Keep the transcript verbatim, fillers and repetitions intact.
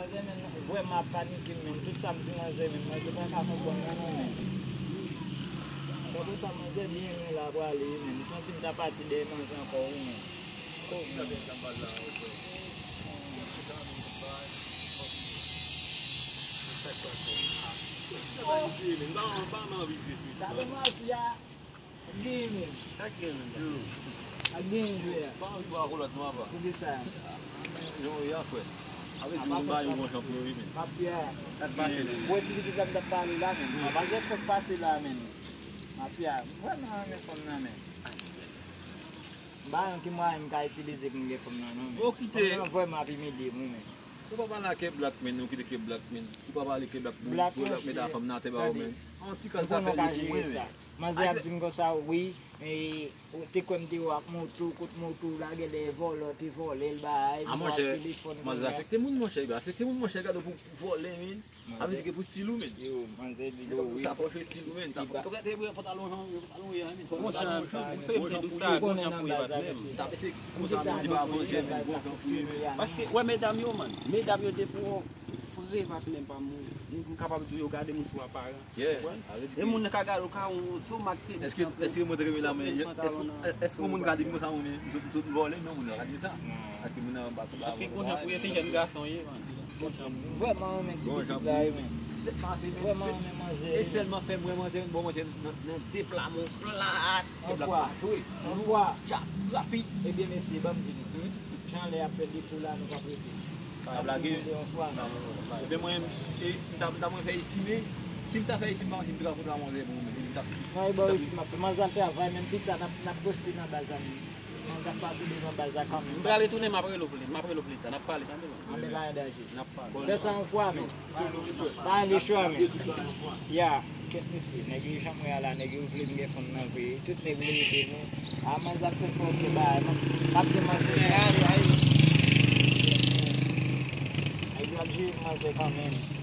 Manzè menm vrèman ap panike menm. Tout sa m di manzè menm, manzè pa ka konprann nan non menm. Tankou sa manzè byen lwen la prale wi menm. M santi m ta pati dèyè manzè ankò wi menm. Oh menm. Sa fè mafya. Ak genyen menm. Ak genyen jwe a. Pa anvi bwè akolòt non apa. Poukisa? Jan w ye a frè. Avè di moun ba yo bon jan pou yo wi menm. Mafya. Sa k pase menm? Bon ti pitit la m t ap pale la menm. Manzè fèk pase la menm. Mafya. M vrèman renmen fanm nan menm. M pa wè ki mwayen m ka itilize pou m gen fanm nan non menm. Fanm nan vrèman ap imilye m wi menm. Ou pa pale a K-Black menm, ou kite K-Black menm. Ou pa pale K-Black pou K-Black mete fanm nan atè ba ou menm. An ti kal sa fè pou mwen menm. Manzè ap di m konsa, wi, e, ou te kwè m te wè ak moto, kot moto w la, genlè vòlè te vòlè l, bay, a monchè, telefòn, manzè afekte moun, monchè, afekte moun, monchè, gade pou vòlè, men. Avè di ke pou stil ou, men. Yo, manzè di yo, wi. Sa fò se stil ou, men. Ou gade, pantalon jan, pantalon ye, men. Bon jan, ou se vle dou sa, bon jan pou e patnè. Tape se konsa, men, di pa avan, jè, men, bon jan pou e, men. Paske, wè, medam yo, man, medam yo, depi w fre patnè pa moun, m kapab di w yo gade moun sou aparans. Yeah. E moun nan ka gade w ka yon sou mak tenis. Èske, èske mwen te renmen la men, èske, èske yon moun ka di m konsa mwen menm, m sot, m sot vòlè, non, moun nan ka di sa. Paske moun nan pa sou la. Paske konsa pou yo se jèn gason ye, man. Vrèman renmen ti pitit la wi menm. Vrèman renmen manzè. E sèlman fè mwen manzè, bon manzè nan, nan de pla, men plat. Yon fwa. Yon fwa. Chap, rapid. Ebyen mesye, ban m di nou. Jan lè ap fè defo la, nou p ap rete. Pa blage. Ebyen mwen, e, m ta, m ta mwen fè esime. Si m ta fè esime, m pa konn si m te ka kontre a manzè pou mwen. M t ap. Non, e bò isi m ap fè. Manzè ap travay, menm pita n ap, n ap poste nan baz la menm. Manzè ap pase devan baz la kanmenm. M prale tounen, m ap rele w pou li, m ap rele w pou li ta, n ap pale tande. Anben pa gen danje. N ap pale. Fè sa yon fwa menm. Pa ale cho a menm. Ya. Kèt mesye, nèg yo janm wè a la, nèg yo vle m gen fanm nan vre. Tout nèg vle ede nou. A manzè ap fè fò ke bagay, m ap gen manzè. Nèg yo ap jere manzè kanmenm.